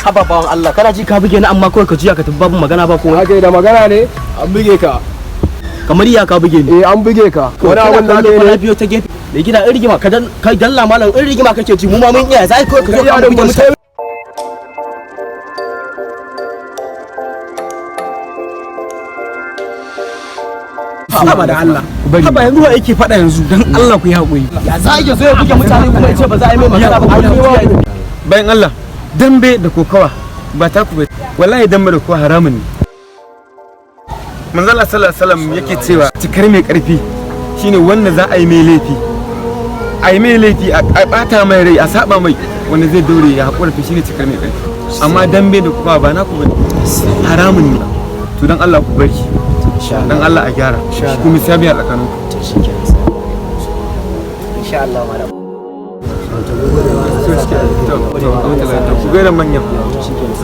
Haba bawan Allah, kana ji ka buge ni, amma kawai ka juya ka tafi, babu magana ba komai. Ake da magana ne? An buge ka. Kamar iya ka buge ni? Eh, an buge ka. Wani abin da aka yi na ne? Biyo ta gefe mai gida, in rigima ka dan kai dalla malam, in rigima kake ji, mu ma mun iya. Sai kawai ka zo Kai ka yaron buge mu mutane. Haba da Allah, haba, yanzu wa yake faɗa yanzu? Dan Allah ku yi haƙuri. Ya za a iya zo ya buge mutane kuma ya ce ba za a yi mai magana ba kuma ya juya? Bayan Allah, dambe da kokawa ba ta ku ba. Wallahi dambe da kokawa haramun ne. Manzo Allah sallallahu alaihi wasallam yake cewa cikar mai karfi shine wanda za a yi mai laifi, a yi mai laifi, a bata mai rai, a saba mai, wanda zai daure ya hakura, to shine cikar mai karfi. Amma dambe da kokawa ba naku bane, haramun ne. To dan Allah ku bari, dan Allah a gyara ku, misali a tsakaninku. Insha Allah malam. To, ku gaida manyan. Shikenan.